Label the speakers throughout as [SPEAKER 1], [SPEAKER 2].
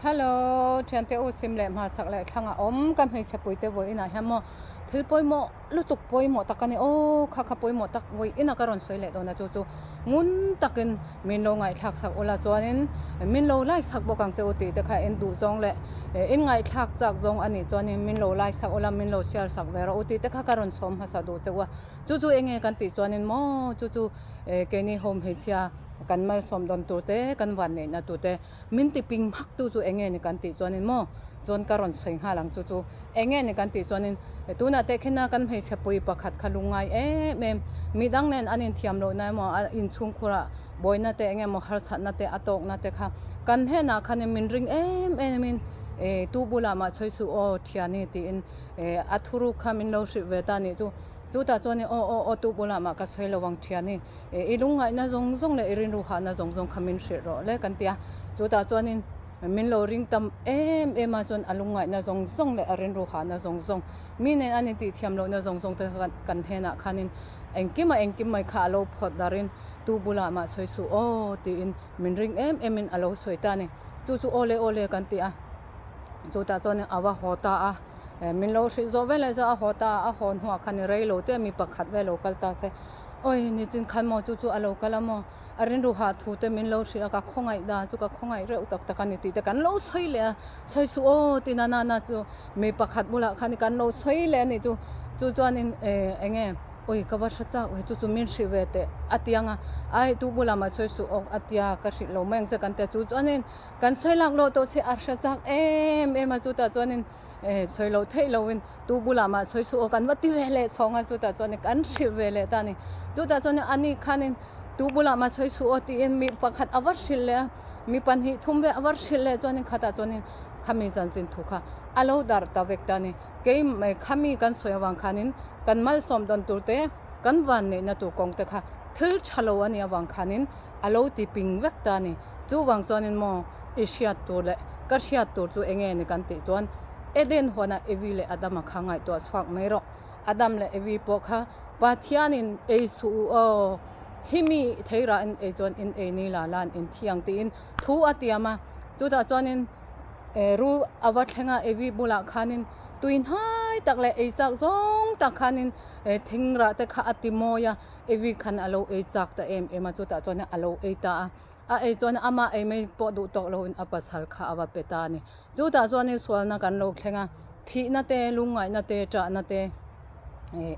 [SPEAKER 1] Hello, thiante u sim leh hmasak leh thlangah awm ka hmeichhe puite vawi inah hian maw thil pawimawh lutuk pawimawh tak a ni aw kha kha pawimawh tak vawi ina ka rawn sawi leh dawn a chu chu ngun takin min lo ngaihthlak sak ula chuanin min lo like sak bawk ang che u tih te kha en duh zawng leh in ngaihthlak chak zawng a nih chuanin min lo like sak ula min lo share sak ve rawh u tih te kha ka rawn sawm hmasa duh che u a chu chu enge kan tih chuanin maw chu chu keini ho hmeichhia kan malsawm dawn tur te kan vanneihna tur te Min ti ping hmak tu chu enge ni kan tih chuanin maw chuan ka rawn sawi nghal ang chu chu enge ni kan tih chuanin tunah teh khin a kan hmeichhe pui pakhat kha lungngai em em midang nen an inthiam loh na emaw a inchhungkhur ah buaina te enge maw harsatna te a tawkna te kha kan hnenah khanin min ring em em in tu bulah mah sawi suh aw thiani tiin a thuruk kha min lo hrilh ve ta nih chu chutah chuanin aw aw aw tu bulah mah ka sawi lo ang thiani. I lungngaihna zawng zawng leh i rinru hahna zawng zawng kha min hrilh rawh le kan ti a, chutah chuanin min lo ring tam em em a chuan a lungngaihna zawng zawng leh a rinru hahna zawng zawng mi nen an intih thiam lohna zawng zawng te kha kan hnenah khanin engkim a engkim mai kha a lo phawt darin tu bulah mah sawi suh aw tiin min ring em em in a lo sawi ta a ni. Chu chu aw le aw le kan ti a, chutah chuanin a va haw ta a, min lo hrilh zawh veleh chuan a haw ta a, a haw hnuah khan i rei lo te mi pakhat vel lo kal ta se. Awi nichin khan maw chu chu a lo kal a maw? A rinru hah thu te min lo hrilh a, ka khawngaih dan chu ka khawngaih reuh tak tak a ni tih te kan lo sawi leh a, sawi suh aw ti na na na chu mi pakhat bulah khan kan lo sawi leh a nih chu, chu chuanin eh eng nge awi ka va hre chak ve chu chu min hrilh ve teh a ti ang a, ai tu bulah mah sawi suh aw a tia ka hrilh lo mai ang che kan ti a, chu chuanin kan sawi lak lawh tawh che a hre chak em em a chutah chuanin. Eh sawi lo theih lo in tu bulah mah sawi suh aw kan va ti ve leh chhawng a chutah chuan kan hrilh ve leh ta a ni. Chutah chuan ani khanin tu bulah mah sawi suh aw tiin mi pakhat a va hrilh leh a, mi pahnih thum vel a va hrilh leh chuanin khatah chuanin khami chanchin thu kha a lo darh ta vek ta a ni. Kei khami kan sawi avang khanin kan malsawm dawn tur te kan vanneihna tur kawng te kha thil tha lo a nih avang khanin a lo ti ping vek ta a ni. Chuvang chuanin maw i hriat tur leh ka hriat tur chu enge ni kan tih chuan Eden huanah Evi leh Adama kha ngaihtuah chhuak mai rawh. Adam leh Evi pawh kha Pathianin ei suh u aw, hi mi theirah in ei chuan in ei ni la lan in thiang tiin thu a tiam a. Chutah chuanin ru a va thleng a, Evi bulah khanin tui hnai tak leh ei chak zawng tak khanin thingrah te kha a ti mawi a, Evi khan a lo ei chak ta em em a, chutah chuan a lo ei ta a. A ei chuan amah ei mai pawh duh tawk loin a pasal kha a va pe ta a ni. Chutah chuanin sualna kan lo thleng a, thihna te, lungngaihna te, ṭahna te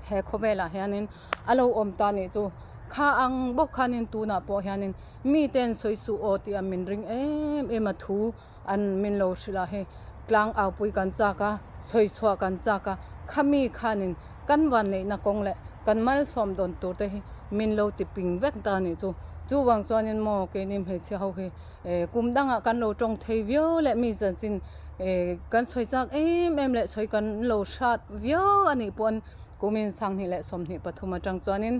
[SPEAKER 1] he khawvelah hianin a lo awm ta nih chu. Kha ang bawk khanin tunah pawh hianin miten sawi suh aw tih a min ring em em a thu an min lo hrilh a, hei tlang aupui kan chak a, sawi chhuah kan chak a, khami khanin kan vanneihna kawng leh kan malsawm dawn tur te hi min lo ti ping vek ta nih chu. Chuvang chuanin maw keini hmeichhia ho hi kum dangah kan lo tawng thei viau leh mi chanchin kan sawi chak em em leh sawi kan lo hrat viau a nih pawhin kumin 2023 atang chuanin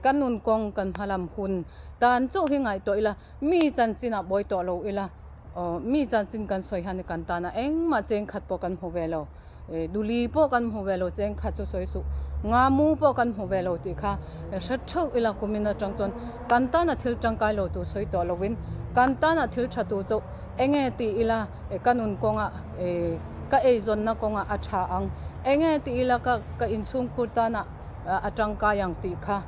[SPEAKER 1] kan nun kawng kan hmalam hun tan chauh hi ngaihtuah ila mi chanchinah buai tawh lo ila aw mi chanchin kan sawi hian kan tana engmah cheng khat pawh kan hmu ve lo duli pawh kan hmu ve lo cheng khat chu sawi suh nga mu pawh kan hmu ve lo tih kha hre theuh ila kumin atang chuan kan tana thil tangkai lo tur sawi tawh lovin kan tana thil tha tur chu enge tih ila ka nun kawngah ka eizawnna kawngah a tha ang enge tih ila ka ka inchhungkhur tana a tangkai ang tih kha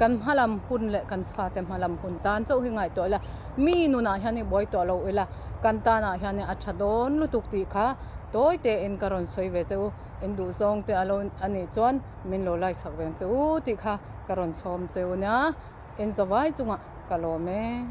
[SPEAKER 1] kan hmalam hun leh kan fate hmalam hun tan chauh hi ngaihtuah ila mi nunah hian i buai tawh lo ila kan tanah hian a tha dawn lutuk tih kha tawi tein ka rawn sawi ve che u in duh zawng te a lo a nih chuan min lo like sak ve ang che u tih kha ka rawn sawm che u nia in zavai chungah ka lawm e.